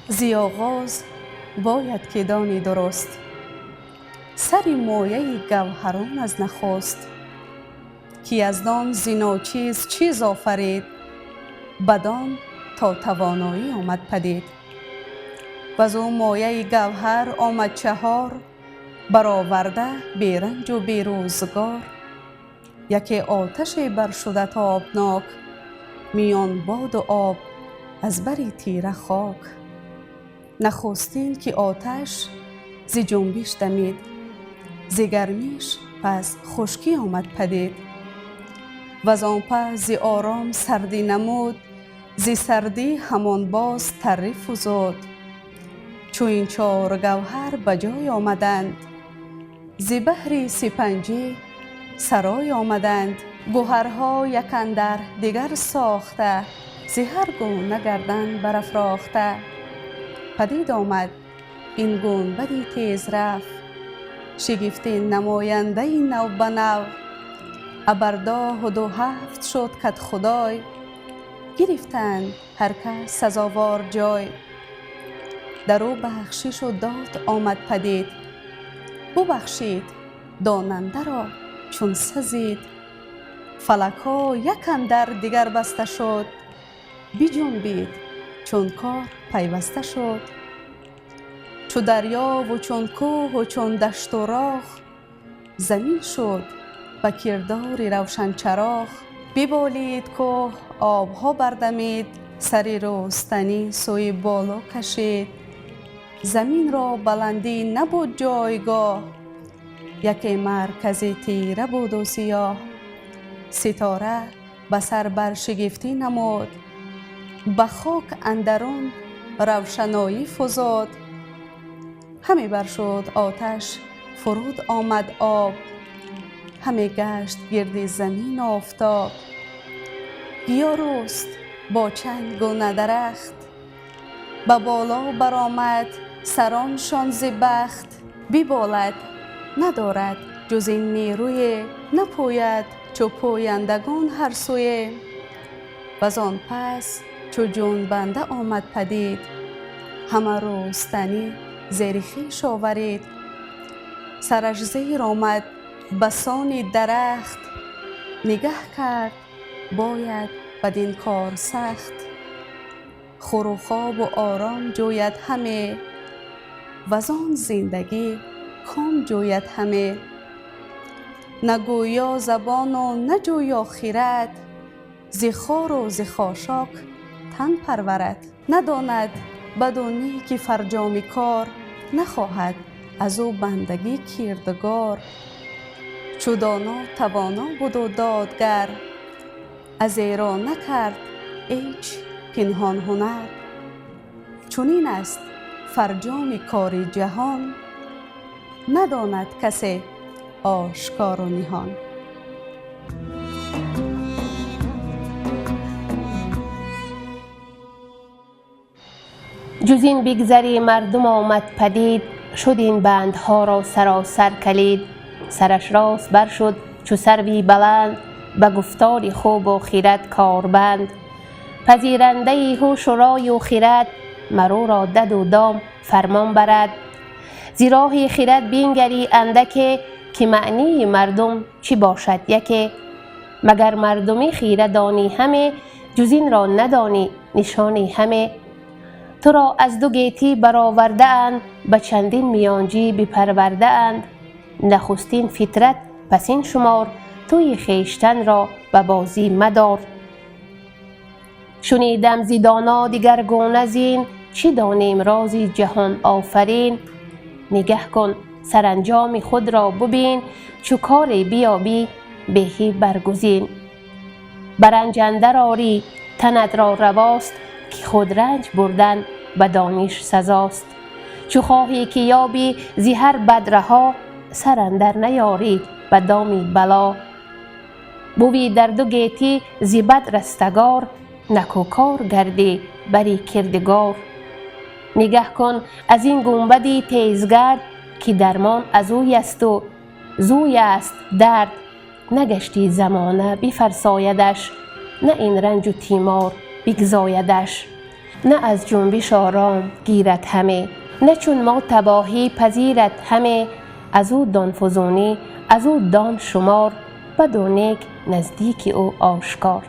Зи оғоз бояд ки дони дуруст, сари мояи гавҳарон аз нахуст, ки яздон зи ночиз чиз офарид, бадон то тавоноӣ омад падид. Ваз ӯ мояи гавҳар омад чаҳор, бароварда беранҷу берӯзгор. Яке оташе баршуда тобнок, миён боду об аз бари тира хок. Нахустин ки оташ зи ҷунбиш дамид, зи гармиш пас хушкӣ омад падид. Ваз он пас зи ором сардӣ намуд, зи сардӣ ҳамон боз таррӣ фузуд. Чу ин чор гавҳар ба ҷой омаданд, зи баҳри сипанҷӣ сарой омаданд. Гӯҳарҳо як андар дигар сохта, зи ҳар гуна гардан барафрохта. Падид омад ин гунбади тезрав, шигифтин намояндаи нав ба нав. Абардоҳу ду ҳафт шуд кадхудой, гирифтанд ҳар кас сазовор ҷой. Дар ӯ бахшишу дод омад падид, бубахшид донандаро чун сазид. Фалакҳо як андар дигар баста шуд, биҷунбид чун кор пайваста шуд. Чу дарёву чун кӯҳу чун дашту роҳ, замин шуд ба кирдори равшанчароғ. Биболид кӯҳ, обҳо бардамид, сари рӯстанӣ сӯи боло кашид. Заминро баландӣ набуд ҷойгоҳ, яке маркази тира буду сиёҳ. Ситора ба сар бар шигифтӣ намуд, ба хок андарун равшаноӣ фузуд. Ҳаме баршуд оташ, фуруд омад об, ҳаме гашт гирди замин офтоб. Гиё рӯст бо чанд гуна дарахт, ба боло баромад сароншон зи бахт. Биболад надорад ҷуз ин нерӯе, напӯяд чу пӯяндагон ҳар сӯе. Ваз он пас чу ҷунбанда омад падид, ҳама рӯстанӣ зери хеш оварид. Сараш зер омад ба сони дарахт, нигаҳ кард бояд бадин кор сахт. Хӯру хобу ором ҷӯяд ҳаме, ваз он зиндагӣ ком ҷӯяд ҳаме. На гӯё забону на ҷӯё хирад, зи хору зи хошок тан парварад. Надонад баду неки фарҷоми кор, нахоҳад аз ӯ бандагӣ кирдгор. Чу доно тавоно буду додгар, аз эро накард ҳеч пинҳон ҳунар. Чунин аст фарҷоми кори ҷаҳон, надонад касе ошкору ниҳон. Ҷуз ин бигзари мардум омад падид, шуд ин бандҳоро саросар калид. Сараш рост баршуд чу сарви баланд, ба гуфтори хубу хирад корбанд. Пазирандаи ҳушу рою хирад, маруро даду дом фармон барад. Зи роҳи хирад бингари андаке, ки маънии мардум чӣ бошад яке. Магар мардумӣ хира донӣ ҳаме, ҷуз инро надонӣ нишони ҳаме. Туро аз ду гетӣ баровардаанд, ба чандин миёнҷӣ бипарвардаанд. Нахустин фитрат пасин шумор, туи хештанро ба бозӣ мадор. Шунидам зи доно дигаргуна зин, чӣ донем рози ҷаҳон офарин. Нигаҳ кун саранҷоми худро бубин, чу коре биёбӣ беҳӣ баргузин. Ба ранҷ андар орӣ танатро равост, ки худ ранҷ бурдан ба дониш сазост. Чу хоҳӣ ки ёбӣ зи ҳар бад раҳо, сар андар наёрӣ ба доми бало. Бувӣ дар ду гетӣ зи бад растагор, накӯкор гардӣ бари кирдигор. Нигаҳ кун аз ин гунбади тезгард, ки дармон аз ӯясту зӯй аст дард. Нагаштӣ замона бифарсоядаш, на ин ранҷу тимор бигзоядаш. На аз ҷунбиш ором гирад ҳаме, на чун мо табоҳӣ пазирад ҳаме. Аз ӯ дон фузунӣ, аз ӯ дон шумор, баду нек наздики ӯ ошкор.